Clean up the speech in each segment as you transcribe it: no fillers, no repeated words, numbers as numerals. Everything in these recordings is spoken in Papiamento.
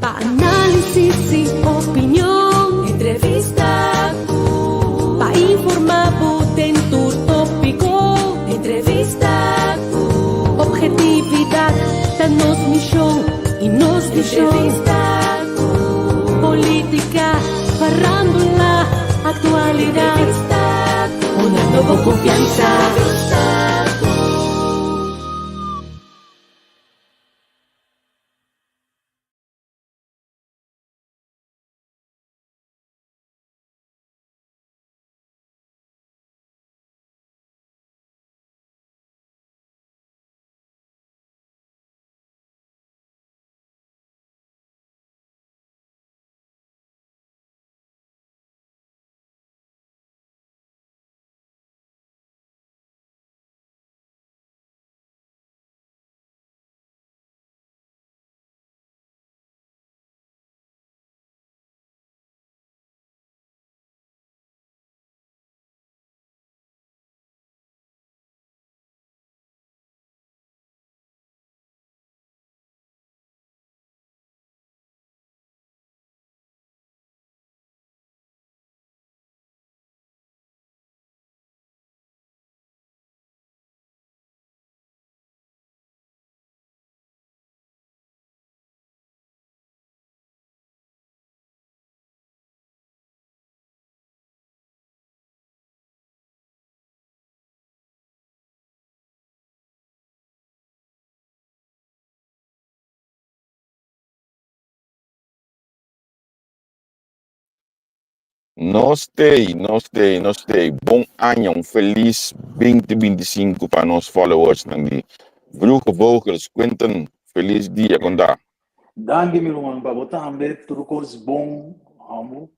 Pa análisis i opinion. Entrevista ku. Pa informá bo den tur tópiko. Entrevista ku. Objetividat ta nos mishon i nos vishon. Entrevista ku. Polítika, farándula, aktualidat. Entrevista ku. Hunando bo konfiansa. Entrevista ku. Nos t'ei, nos t'ei, nos t'ei. Bon aña, un felis 2025 pa nos followersnan di Vroege Vogels. Quinten, felis dia, kon ta? Danki mi ruman, pa bo tambe, tur kos bon, homo.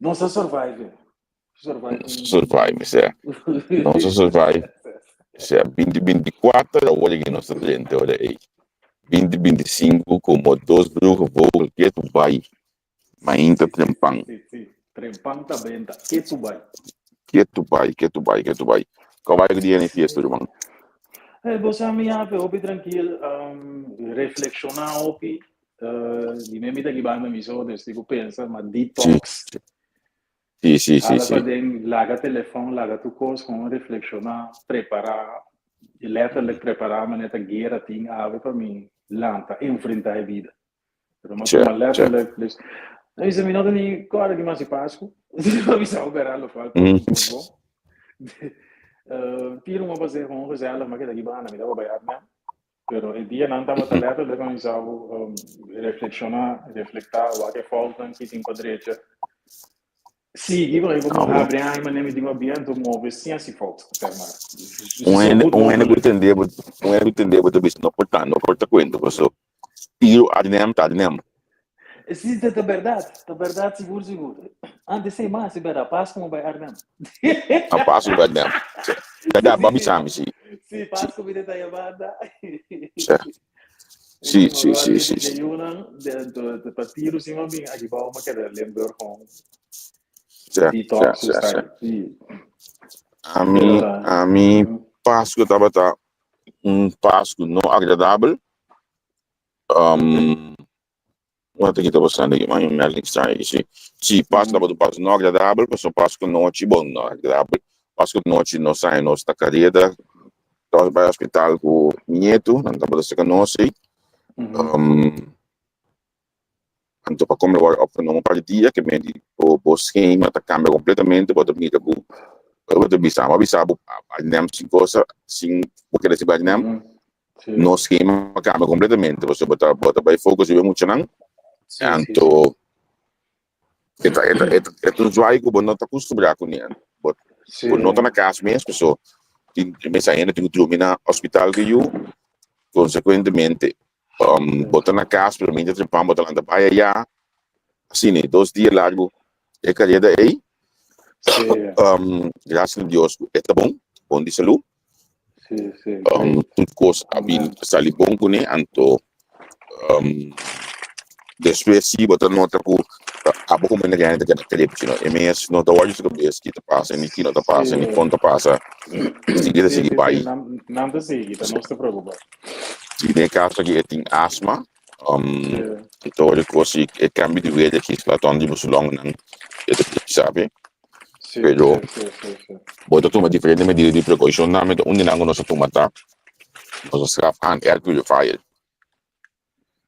Nos a survive, survive. Nos a survive, sea. Nos a survive. Sea, 2024, awor aki nos ta drenta ora ei. 2025 komo dos Vroege Vogel ketu bai. Mainta trempan. Sí, sí. Trempan ta benta. Ketu bai. Ketu bai, ketu bai, ketu bai. Kau bai ku dia na fiesta, ruman? Hey, bo sa mi ape hopi tranquil, um, reflexiona hopi. Uh, di me mi ta gibando mi so, dus digo pensa, ma detox. Sí, sí, sí, Hala sí. pa den, laga telefon, laga tu kos, gewoon reflexiona, prepara, letterlijk prepara, manera ta guera tin awe pa mi lanta, enfrenta e vida. Pero m'a tuma letterlijk. Dus, dan dice, mi no ta ni kòrda di masi Pasku. Mi sa operá lo cual bo. Tiro mo pasé gewoon gezellig, ma keda ki banda, mi tabata bai Arnhem. Pero e dianan tabata letterlijk mi sa um, reflekshoná, reflektá, wak e foutnan ki tin pa drecha. Sigui, por ejemplo, Ah, bo. abre aña, mané mi tin biento, move sin hasi fout, zeg maar. Un Zo hende, goed un hende ku mogelijk. tende bo, un hende ku tende bo ta bisa no por ta, no por ta kuenta, paso tiro Arnhem ta Arnhem. Sí, ta berdad, ta berdad, sigur, sigur. Antes sei mas, é berdad, Pasco mo bai Arnhem. A Pasco bai Arnhem. Sí. Berdad, Sí, bo sí, bisa mi, sí. sí, Pasco mi ta llamada. Sí. Sí, sí, sí, sí, sí. Yunan, de, de, de pa tiro sí, maar bin aki bouw, maar keda Limburg gewoon. Sí, sí, Detox, sí, sí. sí. A mi, a mi Pasco tabata un Pasco no agradabel. Um, wat aki ta pasando aki? Man, melding extraño aki, sí. Sí, Pasco tabata un Pasco no agradabel, pasobra Pasco nochi, bon, no agradabel. Pasco nochi nos a nos ta careda, tabata bai hospital cu mi nieto, nan tabata cerca nos ei. Um, anto pa come word opgenomen un par di dia, ke men di bo, bo schema ta cambia completamente, bo ta mira cu, bo ta bisa, bo a bisa bo Arnhem sin cosa, sin bo kere si bai Arnhem, nos schema cambia completamente, pasobra bo ta, bo ta bai focus riba e muchanan, anto e ta, e ta, e ta, e ta un zwaai cu bo no ta acostumbrá cune, bo, bo no ta na cas mes, pasobra tin, mester hende tin cu drumi na hospital cu yu, consecuentemente Bo ta na cas pero mientras trempan bo ta lanta bai aya. Asina e dos dia largo e careda ey. Gracias na Dios cu e ta bon, bon di salud. Tur cos a bin sali bon cune anto despues si bo ta nota cu abo como hende grandi ta keda krep sino e mes no ta wòrdu su kabes ki ta pasa ni ki no ta pasa ni kon ta pasa. Sigui ta sigui bai. Nan ta sigui, ta nos ta preocupa. Si den e caso aki e tin asma. Anto ora ku si e kambio di weder aki sla ton di boso longnan e ta sabi. Pero bo ta tuma diferente medida di prekoushon tambe. Un di nan ku nos a tuma ta nos a skrap aan air purifier.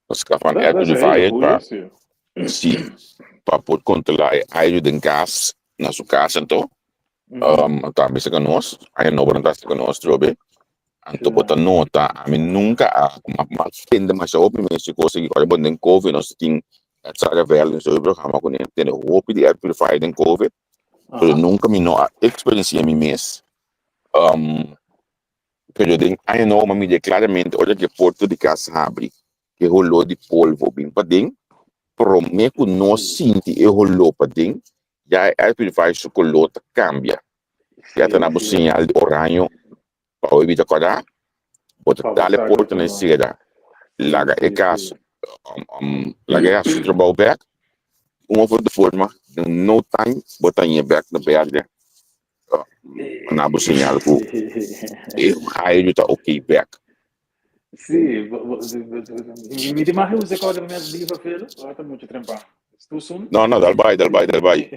Nos a skrap aan air purifier pa si pa por kontrolá e airu den kas na su kas anto. Tambe seka nos, aña nobo nan ta seka nos trobe. Anto bo ta nota, ami nunka a ma tende masha hopi mes e kos aki. Ora bo den covid nos tin Sara Veld en su programa ku nan tende hopi di air purifier den covid, pero nunka mi no a eksperensia mi mes. Pero den aña nobo mi a mira klaramente ora ku e porta di kas habri, e holó di polvo bin paden, promé ku nos sinti e holó paden, ya e air purifier su koló ta kambia. Ya ta na bo señal di oraño pa bo evita kòrda, bo ta dal e porta na e sera, laga e kas, laga e hasi su trabou bèk, un of otro forma, den no time bo ta hañ'é bèk na bèrdè, na bo señal ku e airu ta oké bèk. Sí, mi te mag usa kòrda mi mes liva veel, ora ta mucho trempan. Is too soon? No, no, dal bai, dal bai, dal bai.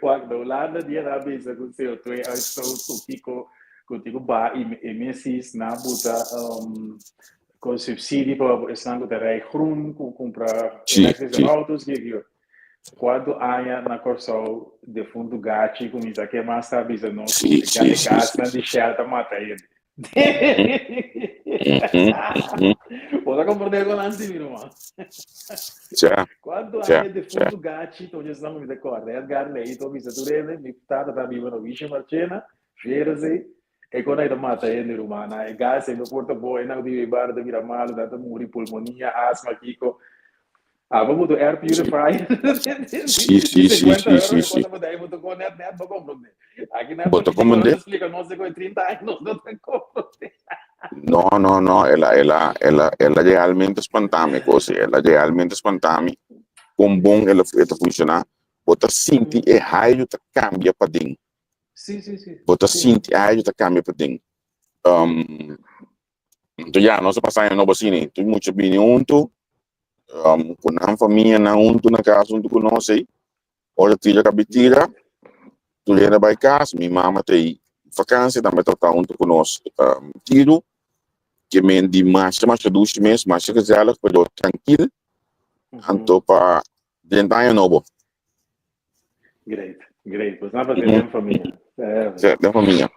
Wak, de Holanda dia na bisa ku CO2 uitstoot ku kiko ku tin ku baha emissies na buta um, ku subsidie pa esnan ku ta rij groen ku kumpra elektrische autos kiko. Kuantu aña na Kòrsou defuntu Gachi kuminsá kema sa bisa nos ku e gasnan di Shell ta mata hende. Bo ta komprendé kon nan si mi ruman? Kuantu aña defuntu Gachi ta oye esnan ku mi ta kòrda. Edgar Leito a bisa tur hende, mi tata ta biba na Wisha Marchena, Veerezee, e kon ei ta mata hende ruman. Na e gas ei no por ta bon, esnan ku ta biba ei banda ta bira malu, nan ta muri pulmonia, asma, kiko. Ah, bo mutu air purifier. Sí, sí, sí, sí, sí, sí. Bo net net bo comprende. Aki na Bo ta comprende? Explica no sé con 30 años no no ta comprende. No, no, no, ela ela ela ela realmente spantami cosa, ela realmente spantami con bon ela ta funciona. Bo ta sinti e hairu ta cambia paden. Sí, sí, sí. Bo ta sinti e hairu ta cambia paden. Um, Anto ya, nos a pasa aña nobo asina, tur mucha bini huntu, um, ku nan famianan huntu na kas huntu ku nos ei. Ora tira kabi tira, tur hende a bai kas, mi mama ta ei vakansia tambe ta huntu ku nos um, tiru, ke men di masha masha dushi mes, masha gezellig, pero trankil, anto pa drenta aña nobo. Great, great. Pues nada, den familia. Sí, den familia.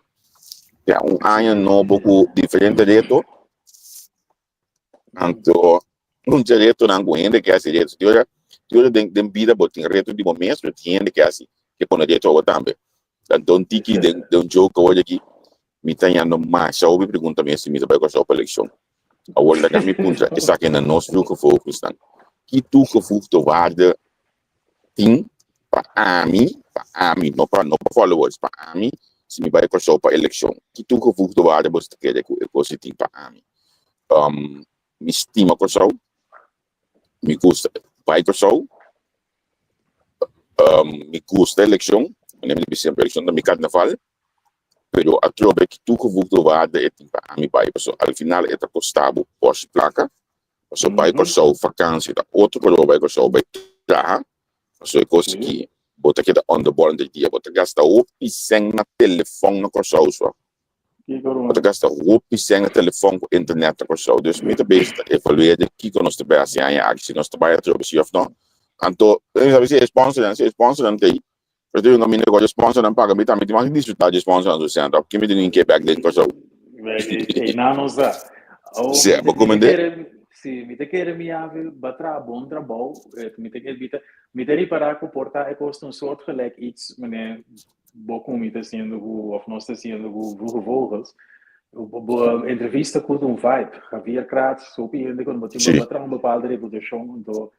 Ja, un año nobo ku diferente reto. Anto, un dje retonan ku hende ke hasi reto. Ti ora, ti ora den, den bida bo tin reto di bo mes, pero tin hende ke hasi, ke pone reto awo tambe. Anto un tiki den, den un joke awor aki, mi ta yando masha hopi pregunta mes si mi ta bai Kòrsou pa elekshon. Awor laga mi puntra esaki na nos vroege vogelsnan. Ki toegevoegde waarde tin pa ami, pa ami, no pa no pa followers, pa ami, si mi bai Kòrsou pa elekshon, ki toegevoegde waarde boso ta kere ku e kos ei tin pa ami? Um, mi stima Kòrsou, mi gusta bai Kòrsou, um, mi gusta elekshon, manera mi ta bisa semper elekshon ta mi karnaval, pero atrobe ki toegevoegde waarde e tin pa ami bai, pasobra al final e ta kosta bo pòshi plaka, Pasobra bai Kòrsou vakansi ta otro pero bai Kòrsou bai traha. Pasobra e kos aki bo ta keda on the ball henter dia. Bo ta gasta hopi sèn na telefòn na Kòrsou so. Bo ta gasta hopi sèn na telefòn ku internet na Kòrsou. Dus mi ta bezig ta evaluer di kiko nos ta bai hasi aña aki, si nos ta bai atrobe si òf no. Anto, mi sabi si e sponsornan, si e sponsornan ta ei. Pero te un kaminda ku e sponsornan paga mi tambe tin mas disfrutá di e sponsornan su sèn tòg. Ke mi tin un ke bèk den Kòrsou? Einan nos ta. Oh, Sí, mi bo te, mi te komend'é? kere, sí, mi te kere mi yavi ba traha bon trabou. Mi te, mi te, mi te ripará ku por ta e kos ta un soortgelijk iets, meneer, bo ku mi ta haciendo ku, of nos ta haciendo ku Vroege Vogels. Bo, bo entrevista ku ta un vibe. Javier Kratz, hopi hende ku bo tin Sí. bo traha un bepaalde reputashon, anto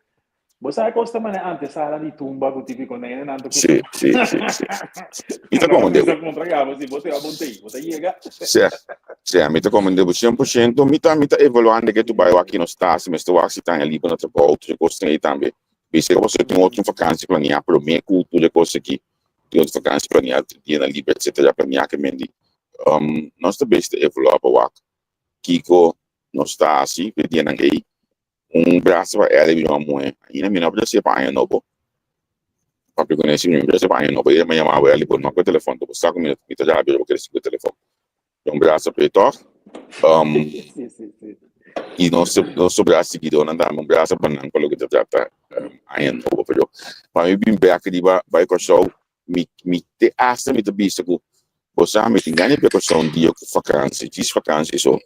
Bo sa e kos ta manera antesala di tumba ku tipiko nenenan ta Sí, sí, sí, sí. Mi ta komprendé bo. Kontra gabo si bo te a bon tei, bo ta yega. Sí, sí, mi ta komprendé bo 100%. Mi ta, mi ta evaluando ke tu bai wak nos ta, si mester wak si tan e liber na trabou, tur e kosnan ei tambe. Bisa ku pasobra tin otro vakansi planiá promé ku tur e kos aki. Tin otro vakansi planiá, dianan liber etcetera planiá ke men di. Nos ta bes ta evaluá pa wak kiko nos ta hasi ku e dianan ei. Un brasa pa Ellie mi ruman muhé. Ainda mi no a presia pa aña nobo. Papia ku Nancy mi no presia pa aña nobo. Ella a yama bo Ellie bo no ku e telefòn. Bo sa ku mi ta rabia bo kere sigui ku e telefòn. Un brasa pa e tòg. I nos nos sobrá siguidónan tambe un brasa pa nan pa loke ta trata aña nobo. Pero pa mi bin bèk riba bai Kòrsou mi mi te hasta mi ta bisa ku bo sa mi tin gana di bai Kòrsou un dia ku vakansi, djis vakansi so.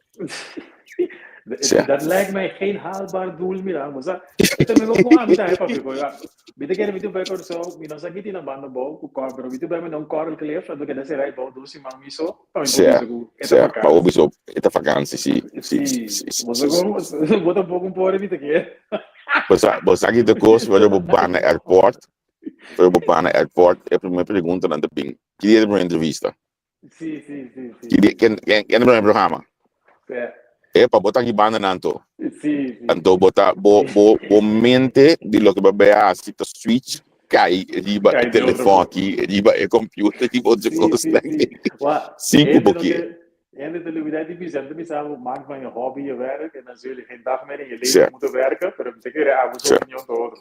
Sea. Dat lijkt mij geen haalbaar doel, mira. Bo sa, e ta mihó ku ami ta papi ko. Mi ta kere mi tin bai Kòrsou, mi no sa ki tin na banda bou ku kòr, pero mi tin bai manda un kòrel klef, anto keda sera ei bou dos siman mi so, pa mi por Sea, bisa ku e ta sea, pa bo vakansi. bisa e ta vakansi, si, si, Si, si, si, bo sa si, si. kon, bo tampoko un pore mi ta kere. Bo sa ki ta kos ora bo ba na airport, Ora bo pa na airport, e primer preguntanan ta bin, ki dia ta primer entrevista? Sí, sí, sí, sí, Ki dia, sí. ken, ken, ken ta primer programa? Sí. Epa, bo ta aki banda nan to. Sí, sí. Anto bo ta, bo, bo, bo mente di loke bo bay haci ta switch kai riba e Kai di otro telefon kos. aki, riba e computer, riba otro Sí, kos. sí, sí. Wa, Sin ku hende bo no kier. ke, hende ta lubida di bisa, ta bisa bo maak van je hobby je werk en dan zul je geen dag meer in je Sí. leven moeten werken, pero mi ta kere abo su Sí. opinion ta otro.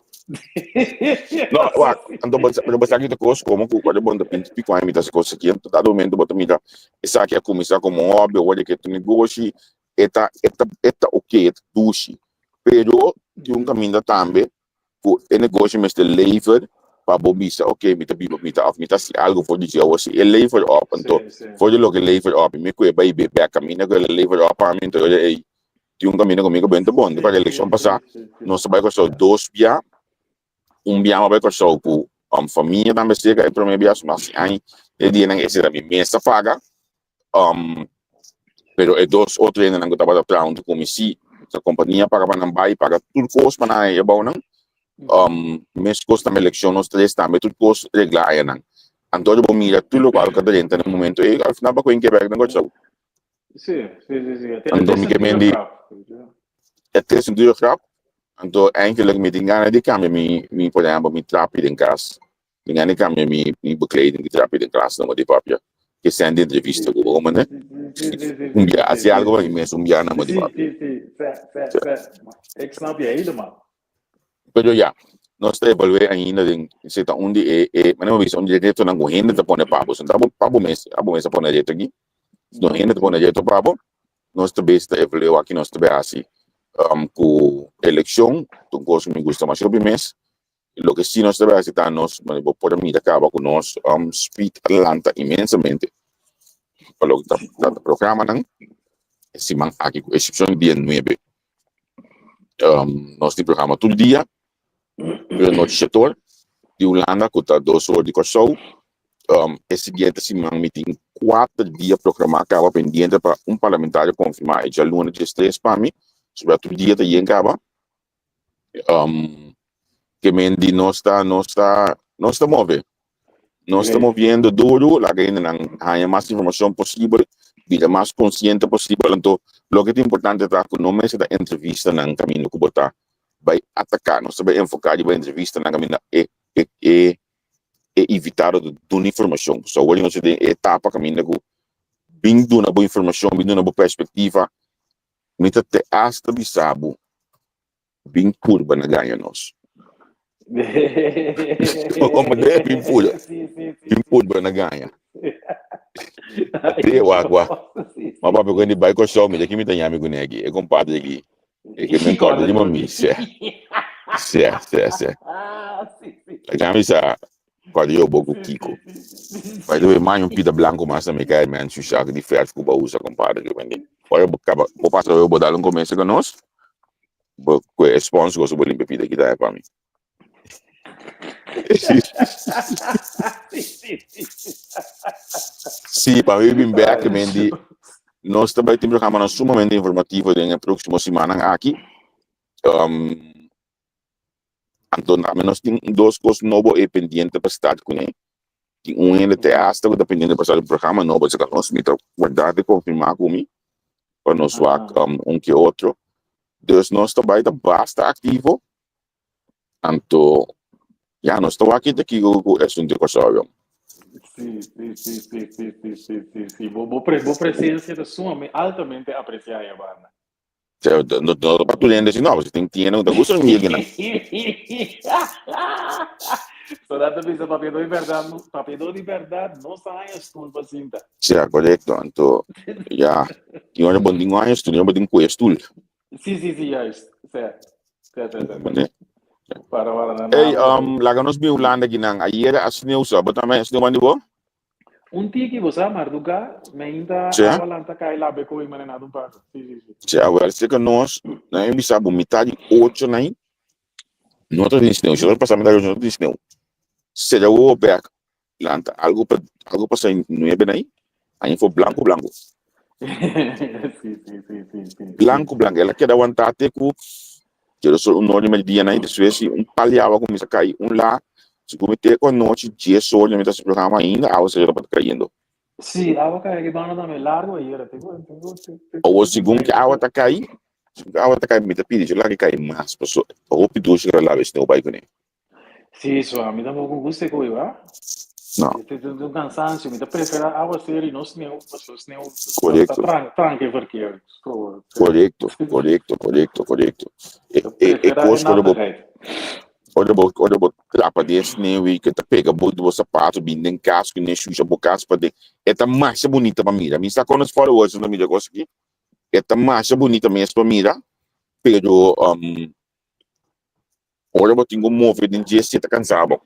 No, wak, anto bo pero bo sa ki ta kos komo ku ora bo ta pinti piko aña mi ta hasi kos aki, anto dado momento bo ta mira esaki a kuminsá komo un hobby, awor ke ta un negoshi, e ta e ta e ta oke, e ta dushi, pero tin un kaminda tambe ku e negoshi mester lever pa bo bisa ok mi ta biba mi ta of mi ta hasi algu for di dje awor si e lever op anto for di loke lever op mi ku e bai be bek kaminda ku el a lever op pa mi anto ora ey tin un kaminda ku mi ku ben ta bon pa elekshon pasa nos ta bai Kòrsou dos bia un bia mi a bai Kòrsou ku famia tambe serka e prome bia suma hasi aña e dianan esei ta mi mes ta paga Pero e dos otro hendenan ku tabata traha huntu ku mi sí, sa kompania paga pa nan bai, paga tur kos pa nan haña abou nan. Meskos tambe elekshon nos tres tambe tur kos reglá haña nan. Anto bo mira tur lokual ku a drenta na e momento ei, al final bo a kue bèk na Kòrsou. Sí, sí, sí, sí. Anto mi ke men di het is een dure grap. Anto eigenlijk mi tin gana di kambia mi, mi por ehèmpel mi trapi den kas. Mi gana di kambia mi mi bekleding di trapi den klas na di papia. Ke sèn di entrevista ku bo mane. Un bia hasi algo pa mi mes un bia na di papia. Sí, sí, sí, sí, sí. Ik snap je helemaal. Pero ya, nos ta evalué ainda den si ta un di e e manera bo bisa un di e retonan ku hende ta pone pa bo. Si no ta bo pa bo mes, abo mes a pone reto aki. Si no hende ta pone reto pa bo, nos ta bes ta evalué wak nos ta bay hasi ku elekshon, ta un kos ku mi gusta masha hopi mes. Loke si nos ta bay hasi ta nos, manera bo por a mira kaba ku nos speed a lanta inmensamente pa loke ta trata programanan e siman aki ku eksepshon di dia nuebe. Nos tin programa tur dia, pero nochi shetor di Hulanda ku ta dos or di Kòrsou. E siguiente siman mi tin kuater dia programá kaba pendiente pa un parlamentario konfirmá e djaluna diestres pa mi, sobra tur dia ta yen kaba. Ke men di nos ta nos ta nos ta move. Nos ta moviendo duru, laga hendenan haña mas informashon posibel, bira mas konsiente posibel. Anto loke ta importante ta ku no mester ta entrevistanan kaminda ku bo ta bai ataká. Nos ta bai enfoká riba entrevistanan kaminda e e e e invitado ta duna informashon. Pasobra awor nos ta den e etapa kaminda ku bin duna bo informashon, bin duna bo perspektiva. Mi ta te asta bisa bo bin purba na gaña nos. Como de bin purba, bin purba na gaña. Te wak wak. Ma papia ku di bai Kòrsou, mira ki mi ta yami kuné aki, e kompadre aki. E ke men kòrda di mami. Sè, sè, sè, sè. Laga mi sa kòrda yo bo ku Kiko. By the way, maña un pita blanko mas na mi kai men shusha di fèrf ku bo a usa kompadre. Ora bo kaba, bo pasa bo dal un komesa ku nos. Bo kue e spons goso bo limpia pida kita pa mi. Sí, pa mi bin bek men di nos ta bai tin programanan sumamente informativo den e próximo simannan aki. Um, anto tambe nos tin dos kos nobo e pendiente pa start kuné. Tin un hende te hasta ku ta pendiente pa start un programa nobo, saka nos mi ta warda di konfirmá ku mi pa nos wak un ke otro. Dus nos ta bai ta basta aktivo, anto ya nos ta wak kita kiko ku esun di Kòrsou avion. Sí, sí, sí, sí, sí, sí, sí, sí, sí. Bo, bo, pre, bo presencia ta sumamente, altamente apreciada, banda. Sea, no, no pa tur hende si no, si tin tiene ta gusta mi yega nan. So dat ta bisa papiadó di bèrdat, papiadó di bèrdat no sa haña stul pa sinta. Sea, korekto. Anto, ya, tin ora bo tin haña stul, tin ora bo tin kue stul. Sí, sí, sí, juist. Sea, sea, sea, sea. Mane? Para, para, na Ey, nada. laga nos bin Hulanda kinan. Ayera a sneeuw sa. Bo tambe a sneeuw bandi bo? Un tiki, bo sa, mardugá, meinta Sea? awa lanta kai labe koe mane nada un pasa. Sí, sí, sí. Sea, wel, seka nos, nan e bisa bo mitad di ocho nai, no ta tin sneeuw. Si nos pasa mitad di ocho, no ta tin sneeuw. Sera wowo bek, lanta algo pa algo pasa nuebe nai, aña for blanco blanco. Sí, sí, sí, sí, sí. Blanco blanco. El a keda wantá te ku Dje sol un or di merdia nai, despues si un pal di awa kuminsá kai un la, si ku mi te ku anochi dies or mi ta hasi programa ainda awa señor tabata kayendo. Sí, awa kai aki banda tambe largo ayera, te ku te ku te te Awor segun ku awa ta kai, segun ku awa ta kai mi ta pidi dje laga kai mas paso hopi dushi ku ta laba e sneeuw bai kuné. Sí, so a mi tampoco gusta e koe, wa? No. Este es un cansancio. Mi ta prefera agua serio y no sneeuw. Paso sneeuw ta, ta Correcto. tran, tranca e verkeer. So, Correcto, correcto, correcto, correcto. E, ta e, e prefera e kos ora bo, nattigheid. ora bo, ora bo trapa den sneeuw y ke ta pega bo bo sapato bin den kas ku ne shusha bo kas pa den. E ta masha bunita pa mira. Mi sa kon nos followers ta mira kos aki. E ta masha bunita mes pa mira, pero um, Ora bo tin ku move den dje si e ta kansa bo.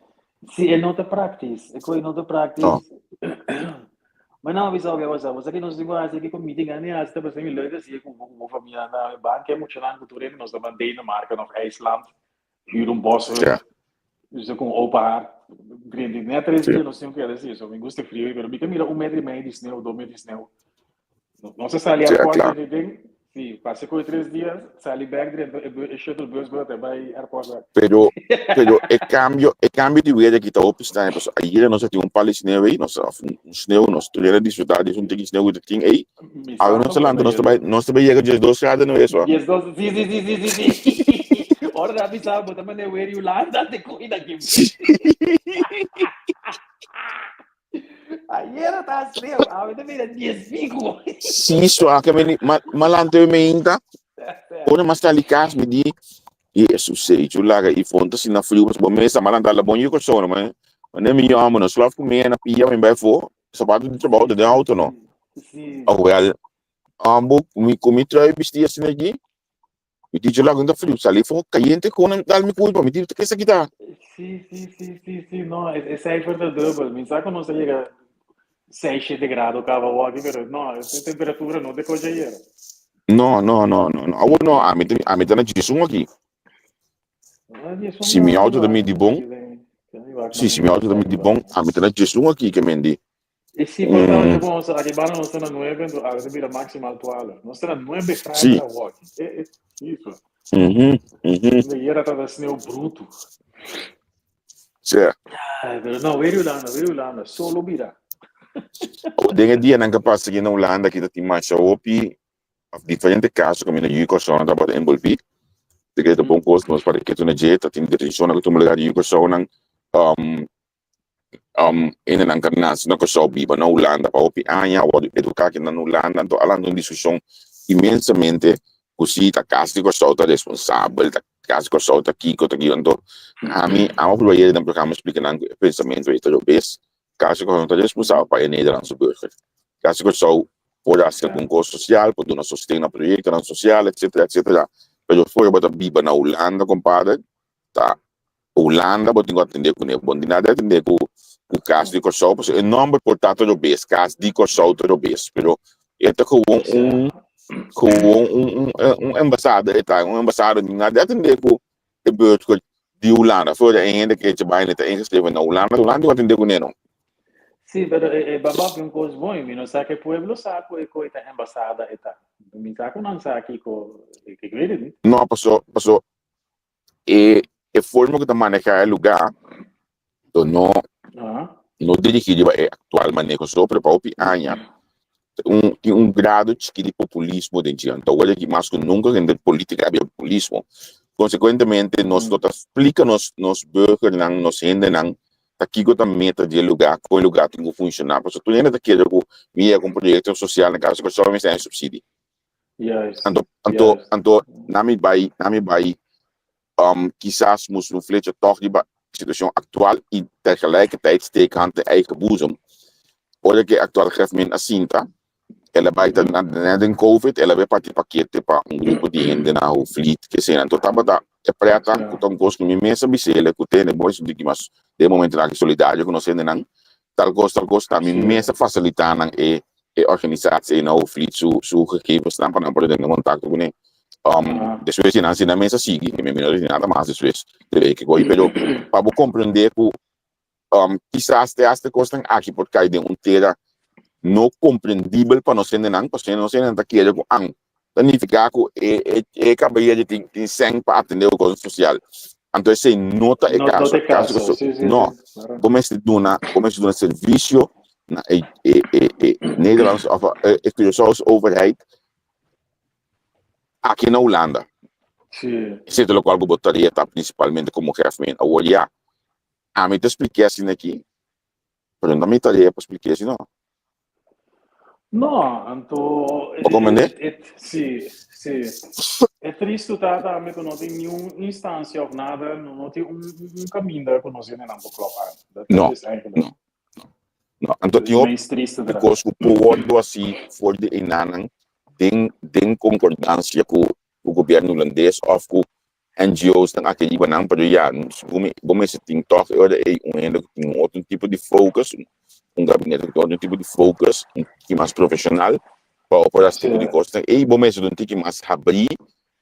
Si e no ta practice, e koe no ta practice. No. Ma no bisa oke wasa, wasa ki nos tin ku hasi ki ku mi tin gana di hasi ta pasá mi leuk hasi ku bo ku bo famia na banka e muchanan ku tur hende nos ta ban Denemarken of IJsland huur un boshut. Ja. Dus ku un open haard. Drenti net tres Sí. dia nos tin ku keda si, so mi gusta frio pero mi ta mira un metro i mei di sneeuw, dos metro di sneeuw. Nos a sali Sí, airport klaar. den den, sí, pasa koe tres dia, sali bek drenta e, e shuttle bus bro, te bai airport bek. Pero, pero e cambio, e cambio di weer aki ta hopi extraño, pasobra ayera nos a tin un pal di sneeuw ei, nos a, of un, un sneeuw, nos tur a disfruta di un tiki sneeuw ku ta tin ei. Mi Awe sa nos a tampoco lanta, nos ta ayera. bai, nos ta bai yega 12 graden nou eso. 12, sí, sí, sí, sí, sí, sí. Ora da bisa, bo ta mane weer Yolanda te koe na kim. Sí. Ayera ta sneeuw, awe ta bira dies pico. Sí, suake mi ma malante mi meinta. Ora mas sali kas mi di Jesus sei chu laga i fonta si na friu bo mesa malanta la bon yuko sona ma ma mi yama no slof ku mi na pia mi bai fo sapato di trabou ta den auto no. Sí. Awel ambo mi ku mi trui bisti asina aki Mi di dje lago ta friu, sali for cayente con nan dal mi culpa, mi di ta kesa kita. Sí, sí, sí, sí, sí, no, e, e cijfer ta dubbel. Mi sa cu nos a yega 6, 7 grado caba awor, pero no, e temperatura no te coge ayer. No, no, no, no, no. Awor no, ami ta, ami ta na djesun aki. Si mi auto ta midi bon, si, si mi auto ta midi bon, ami ta na djesun aki, ke men di. E si por ta ocho bon, so aki banda nos ta na nuebe, entonces awe ta bira maximal twaalf. Nos ta na nuebe graden awor. E, e, iso. De yera ta da sneeuw bruto. Ay, pero no, weer Hulanda, weer Hulanda, solo bira. Den e dianan ke pasa aki na Hulanda aki ta tin masha hopi of diferente kaso kaminda yu Kòrsounan tabata enbolbí. Ta kere ta bon kos nos para ketu na dje, ta tin detenshonnan ku tuma lugar di yu Kòrsounan. Hendenan ka nase na Kòrsou biba na Hulanda pa hopi aña, a wòrdu eduká aki na Hulanda, anto a lanta un diskushon inmensamente ku si ta kas di Kòrsou ta responsabel, ta kas di Kòrsou ta kiko ta kiko, anto ami amo prueba yega den programa splika nan ku e pensamentu ei ta robes, kas di Kòrsou no ta responsabel pa e Nederlandse burger, kas di Kòrsou por hasi algun kos sosial, por duna sosten na proyektonan sosial etcetera etcetera, pero for bo ta biba na Hulanda kompadre ta Hulanda bo tin ku atendé kuné. Bo no tin nada di atendé ku ku Kas di Kòrsou pasobra e nòmber por ta ta robes, Kas di Kòrsou ta robes, pero e ta gewoon un gewoon un un un embasada e ta, un embasada no tin nada di atendé ku e burger di Hulanda. Fuera e hende ke echa baina ta ingeschreven na Hulanda, Hulanda tin ku atendé kuné no. Sí, pero e e baba un kos bon, mi no sa ke pueblo sa ku e koi ta embasada e ta. Mi sa ku nan sa kiko, ik weet het niet. No, paso paso e e forma ku ta manehá e lugá lo no no dirigí riba e aktual maneho so, pero pa hopi aña un tin un grado chikí di populismo den dje. Anto awor aki mas ku nunka hende polítika a bira populismo. Konsekuentemente nos no ta splika nos nos burgernan, nos hendenan ta kiko ta meta di e lugá, kon e lugá tin ku funshoná. Pasobra tur hende ta kere ku mi yega ku un proyekto sosial na kas di Kòrsou mi mester haña supsidio. Juist. Anto, anto, Juist. anto, nami bai, nami bai, um, kisas moest un flecha toch riba situacion actual y tegelijkertijd steek hand in eigen boezem. Ora cu e actual grefmin a sinta, el a bai ta na net den covid, el a bai parti pakete pa un grupo di hende na Hoogvliet, kesena. Anto tabata e preta cu ta un cos cu mi mes a bis'el cu tene bo esaki di mas den momentonan aki solidario cu nos hendenan, tal cos, tal cos, ta mi mes a facilita nan e e organisatie na Hoogvliet su su gegevensnan pa nan por tene contacto cune. Um, despues di nan si nan mes a sigui, mi no di nada mas despues de weken cu pero pa bo comprende cu um, kisas te hasta cosnan aki por cay den un tera no comprendibel pa nos hendenan, pasobra nos hendenan ta kere cu an ta nifica cu e e e caballero tin tin sèn pa atende cu cosnan social. Anto esey no ta e No, no caso. ta e Caso caso. cu Sí, sí, no, sí, claro. bo mester duna, bo mester duna servicio na e e e e Nederlandse of e e Curaçaose overheid aki na Hulanda. Sí. Esey ta locual cu bo tarea ta principalmente como grefmen. Awor ya, ami ta splica asina aki, pero no ta mi tarea pa splica asina no. No, anto Bo comprende? e, e, sí, sí. E tristu ta tambe ku no tin niun instansia of nada, no, no tin un, un, un kaminda ku nos hendenan por klop aan. Dat, dat No, is eigenlijk no, no. Anto het tin hopi meest trieste eraan. kos ku por wòrdu hasi for di enanan den den konkordansia ku ku gobièrnu hulandes òf ku NGO's nan aki riba nan, pero ya, segun mi, bo mester tin tòg e ora ei un hende ku tin un otro tipo di focus, un gabinete ku tin otro tipo di focus, un tiki mas profeshonal pa bo por hasi tipo di Sí. kosnan ei, bo mester un tiki mas habrí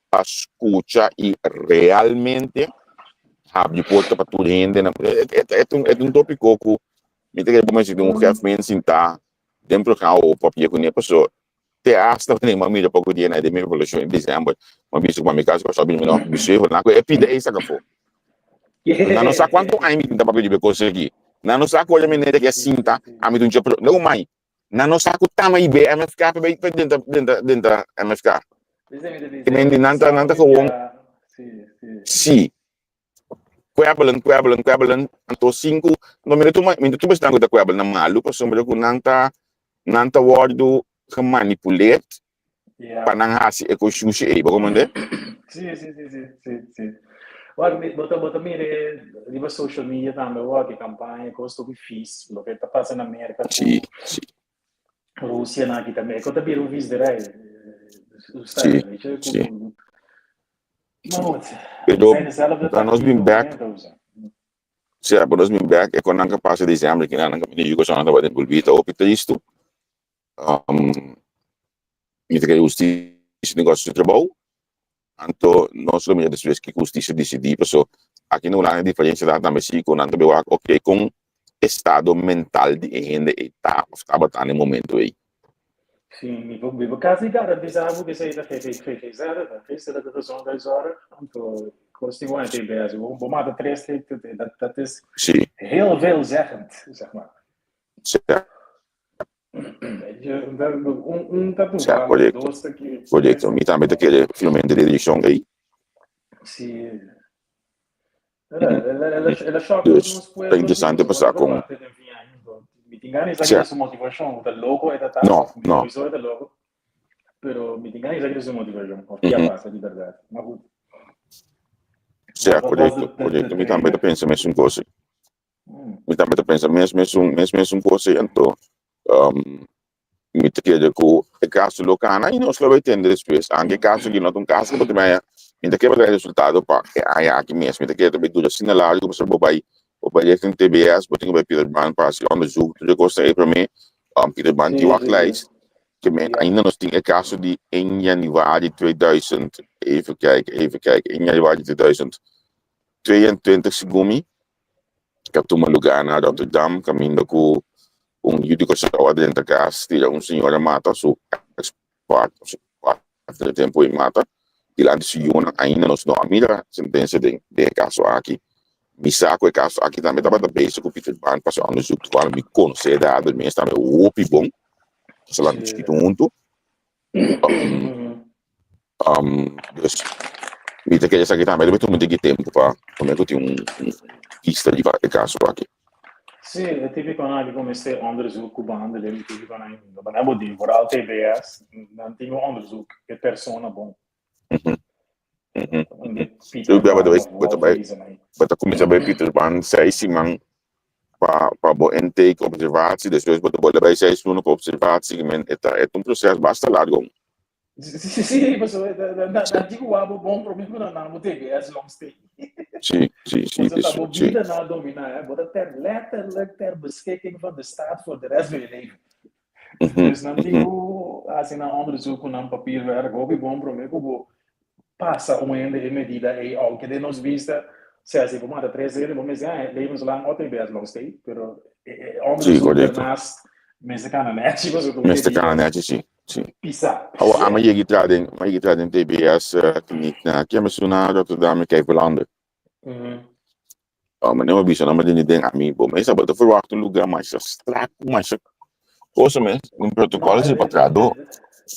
pa skucha i realmente habri porta pa tur hende. E e ta un tópiko ku mi ta kere bo mester tin un gèfmen sintá den programa o papia kuné pasobra Te hasta wanneer mi a mira poko dia na den mi evaluashon di december, mi a bisa ku pa mi kas kòrsou bini mi no bis'é nan ku e pida ei saka afó. Nan no sa kuantu aña mi tin ta papia riba e kos aki. Nan no sa ku ora mi neta ke a sinta ami ta un dje pro. Leu mai, nan no sa ku tama i be MFK pa bai denter denter denter MFK. Te mende nan ta nan ta gewoon si. Kwebbelen, kwebbelen, kwebbelen, anto sin ku no mi no tuma mi no tuma esnan ku ta kwebbelen na malu pasobra ku nan ta nan ta wòrdu gemanipuleerd pa nan hasi e kos shushi ei, bo komprende? Sí, sí, sí, sí, sí, sí. Wak, mi, bo ta, bo ta mira riba social media tambe, wak, e kampaña, kos hopi vies, loke ta pasa na Merka ku Sí, sí. Rusia na aki tambe, e kos ta bira un visderij, Sí, sí. Pero pa nos bin bek, sea, pa nos bin bek, e kon nan ka pasa diciembre ki nan ka bini yugo son nan tabata envolvi ta hopi tristu. Um, mi ta kere hustisia tin ku hasi su trabou, anto nos lo mira despues kiko hustisia disidí, paso aki na Hulanda e diferensia ta tambe si ku nan ta bin wak oke kon estado mental di e hende ei ta of tabata na e momento ei. Sí, mi por, mi por casi garantisa bo que esei ta GGZ, ta geestelijke gezondheidszorg. Anto, kost die gewoon TBS. Bo, bo mata tres, dat, dat is Sí. heel veelzeggend, zeg maar. Sí. Weet je, un, un ta Sí, toevallig, correcto. dos ta ki. Correcto. Mi tambe ta kere firmemente den direccion ei. Sí. Dus, ta interesante pa sa kon. No, no. Sea, korekto, korekto. Mi tambe ta pensa mesun kos. Mi tambe ta pensa mes mesun mes mesun kos ei anto mi ta kere ku e kaso lo kana i nos lo bai tende despues. Anke e kaso aki no ta un kaso ku bo ta bai haña, mi ta kere pa trae resultado pa e aña aki mes. Mi ta kere ta bai dura asina largu pasobra bo bai bo bai richting TBS, bo tin ku bai Pieter Baan pa hasi onderzoek, tur e kosnan ei promé. Pieter Baan tin wachtlijst. Ke men ainda nos tin e kaso di en januari tweeduizend, even kijken, even kijken, en januari 2022 segun mi, ka tuma lugá na Rotterdam kaminda ku un yu di Kòrsou a drenta kas tira un señora mata su ex partner su partner di tempu ei mata dilanti su yunan ainda nos no a mira sentensia den den e kaso aki mi sa ku e kaso aki tambe tabata bezig ku Pieter Baan pasobra onderzoek tual mi konosé e dader mes tambe hopi bon nos a lanta chikitu huntu Um, dus mi ta kere esaki tambe debe tuma un tiki tempu pa prome ku tin un un bista riba e kaso aki. Sí, e típico nan aki mester onderzoek ku behandeling, e típico nan no nan bo di, vooral TBS, nan tin un onderzoek e persona bon. Yo bia bo ta bai bo ta kuminsá bai Pieterban seis siman pa pa bo intake observatie, despues bo ta bolbe bai seis luna pa observatie, men e ta e ta un proces basta largo. Sí, sí, pasobra nan tin ku wak bo bon promé ku nan nan bo TBS long stay. Sí, sí, sí, Pasobra ta bo bida nan a dominá, eh, bo ta ter letterlijk ter beschikking van de staat voor de rest van je leven. Dus nan tin ku hasi nan onderzoek ku nan papierwerk hopi bon promé ku bo pasa un hende e medida ei, aunke den nos bista sea si bo mata tres hende bo mester haña levenslang o TBS long stay, pero e onderzoek daarnaast mester kana nèchi pasobra Mester kana nèchi, sí. Sí. Pisa. Awo ama yegi tra den, ama yegi tra den TBS kliniek na ki ama suna Rotterdam en Kijverlanden. Oh, maar bisa na den den ami bo mesa bo ta verwacht un lugar masha strak, masha cosa mes, un protocolo si pa trado.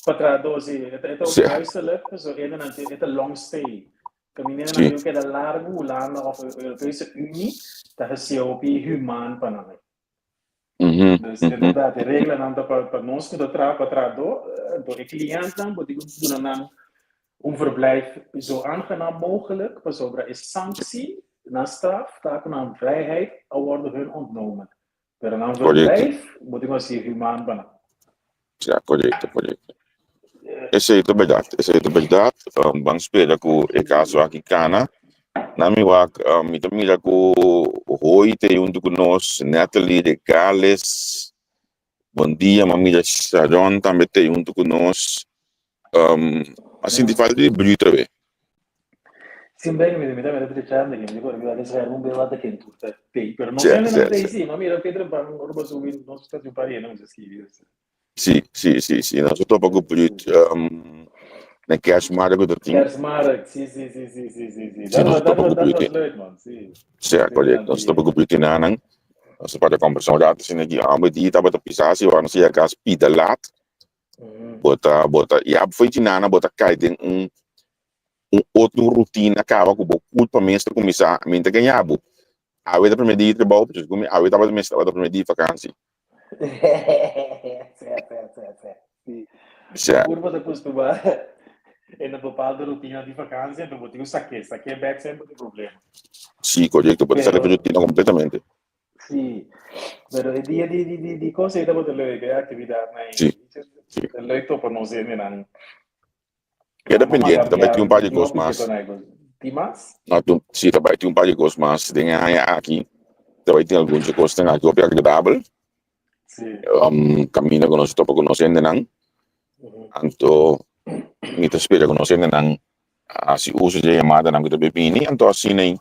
Pa trado si, e ta ook huiselijk, so e nan e ta long stay. Caminda nan tin keda largo Hulanda of Europese Unie ta hasi hopi humaan pa nan. Dus inderdaad, e reglanan ta pa nos ku ta traha pa trahadó, anto e klièntnan bo tin ku duna nan un verblijf zo aangenaam mogelijk, pasobra e sanktie na straf ta ku nan vrijheid a wòrdu hun ontnomen. Pero nan verblijf bo tin ku hasi humaan pa nan. Ja, korekto, korekto. Esei ta bèrdat, esei ta bèrdat. Ban spera ku e kaso aki kana. Na mi wak, mi ta mira ku Hoy ta huntu ku nos, Natalie de Gales. Bon dia, mi a mira Sharon tambe ta huntu ku nos. A sinti falta di Bru tambe. Sin bem, mi ta mira trechando mi dico mi ta schermo un bel ta ken tur ta tei, pero no sé no tei sí, ma mira Pedro pa ora ba subi nos ta un par no se scribi. Sí, sí, sí, sí, nos a topa ku Brut na Kerstmarkt ku ta tin. Kerstmarkt, sí, sí, sí, sí, sí, sí, sí. Dat was, dat was, dat was leuk, man, sí. Sí, correcto. Nos topa ku Brut nanan. Nos a para kombersá un rato asina aki, hombre, di tabata pisa asi, ora nos a yega kas pida laat. Bo ta, bo ta, ya fo'i chinana bo ta kai den un, un otro rutina kaba ku bo kulpa mes ta kuminsá, mi ta gaña bo. Awe ta primer dia di trabou, pero ku mi awe tabata mes tabata primer dia di vakansi. Sè. Bo kurpa ta kustumá en un bepaalde rutina di vakansi, anto bo tin ku sak'é, sak'é bèk semper tin problema. Sí, korekto, bo ta sali for rutina kompletamente. Sí, pero e dia di di di di cosa ei tabata leuk, e actividadnan ei. Sí, sí. Ta leuk topa nos hendenan. Keda pendiente, ta bai tin un par di cos mas. Tin mas? No, tin, sí, ta bai tin un par di cos mas den e aña aki. Ta bai tin algun dje cosnan aki hopi agradabel. Sí. Caminda cu nos topa cu nos hendenan. Anto mi ta spera cu nos hendenan hasi uso dje yamadanan ku ta bay bini, anto asina ei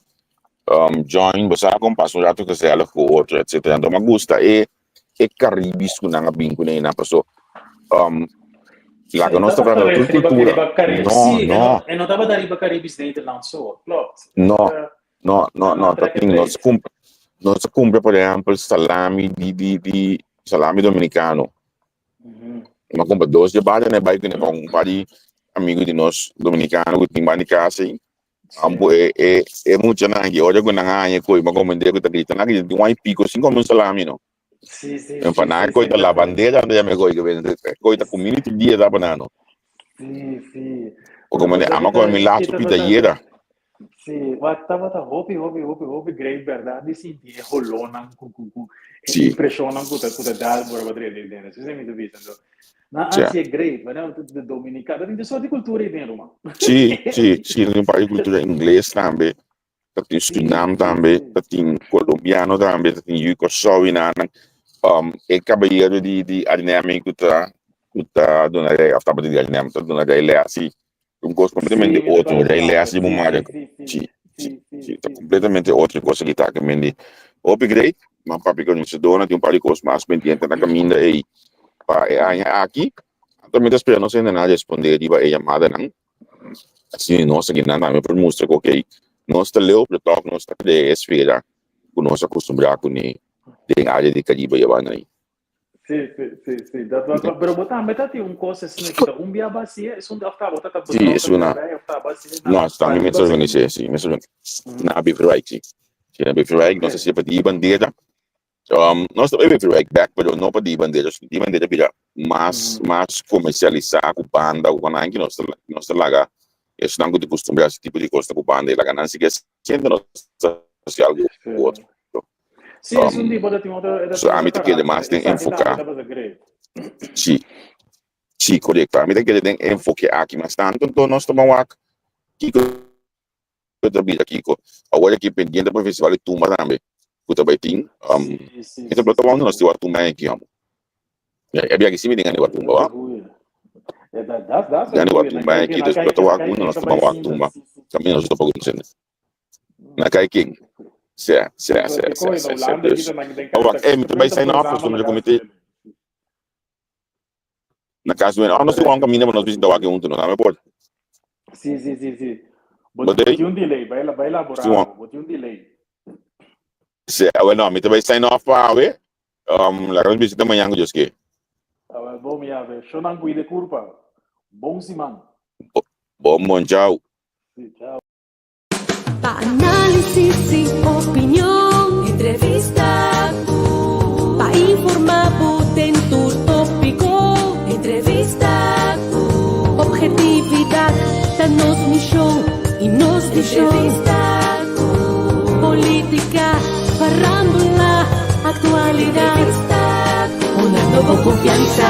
join bo sa kon pasa un rato gezellig ku otro etcetera. Anto mi a gusta e e Caribis ku nan a bin kuné einan paso laga nos ta hablando di otro kultura. No, no. E no tabata riba Caribisch Nederland so, klopt. No, no, no, no, ta tin nos kumpra nos a kumpra por ehèmpel salami di di di salami dominikano. Mi a kumpra dos dje bada na e bai kuné pa un par di amigu di nos dominikano ku tin banda di kas ei. Ambo e e e muchanan aki ora ku nan haña koi mi a komprendé ku ta grita nan aki tin un piko sin kome un salami no. Sí, sí, En pa sí, nan sí, koi sí, ta la dat bandera ando yama e koi ke bende koi ta kuminda tur dia ta pa nan no. Sí, sí. Bo komprendé Pasobra amo a kita kome mi kita lastu tabata pitayera. Sí, wak tabata hopi, hopi, hopi, hopi great berdad di sinti e holónan ku ku ku e Sí. impreshonnan ku ta ku ta dal bo riba drenta den. Esei mi ta bisa anto. Nan Sí. hasi e great, wanneer de Dominicano, ta tin soort di cultura ei den ruman. Sí, sí, sí, tin un par di cultura ingles tambe, ta tin Sí, Surinam sí, tambe, sí. ta tin colombiano tambe, ta tin yu Kòrsou i nan. E kabayero di di Arnhem ku ta ku ta duna rei, òf tabata di Arnhem, ta duna rei lès i un kos Sí, kompletamente mi ta otro, kòrda rei di lès papia. di bo Sí, mare. sí, sí, sí, Sí, sí, sí, sí, sí, ta sí. kompletamente otro kos aki ta kemendi. Hopi great, ma papia ku organisadornan tin un par di kos mas pendiente na kaminda ei pa e aña aki. Anto mi ta spera nos hendenan a respondé riba e yamadanan. Asina nos akinan tambe por mustra ku okey, nos ta leu pero tòg nos ta krea e esfera ku nos a kustumbrá kuné den área di Karibe yabá nan. Sí, sí, sí, sí. Dat was, pero bo tambe ta tin un kos asina ku ta un bia basia, esun of ta bo ta ta Sí, betrokken esun a. daarbij of ta basia na No, tambe mi Aruba ta organis'é, sí, mi ta Mm. na Beverwijk, sí. Sí, na Beverwijk nos Oké. a hasié pa di bandera. Nos ta bai Vuurwerk bek, pero no pa di bandera, di bandera bira mas mas komersialisá ku banda ku nan ki nos ta nos ta laga esnan ku ta kustumbrá hasi tipo di kos ta ku banda i laga nan sigui hasiendo nos ta hasi algu otro. Sí, es un tipo de tin otro, So ami ta kere mas den enfoká. Sí, sí, korekto. Ami ta kere den enfoke aki mas tantu, anto nos ta ban wak kiko ta bira kiko. Awor aki pendiente pa festival di tumba tambe ku ta bai tin. Mi ta plata wou nos tin wak tumba aki homo. E biaha si mi tin gana di wak tumba wa. Gana di wak tumba aki dus plata wak unda nos ta ban wak tumba. Kaminda nos ta pa kunsende. Na kai ken? Sea, sea, sea, sea, sea, sea. Dus, awak, eh, mi ta bai sign off pasobra mi ta comete na cas duende. Oh, nos tin un caminda pa nos bishita wak hunto, no? Dame por. Sí, sí, sí, sí. Bo, Bo bo tin tin un delay, bai, bai Tin labora, un bo tin un delay. Sí, awel no, mi ta bai sign off pa awe. Laga nos bishita mañan ku Dios ke. Awel, bon mi ave. Shonan cuide curpa. Bon siman. Bon bon, chao. Sí, chao. Pa análisis i opinion, entrevista ku. Pa informá bo den tur tópiko, entrevista ku. Objetividat ta nos mishon i nos vishon. Entrevista ku. Polítika, farándula, aktualidat. Entrevista ku. Hunando bo konfiansa.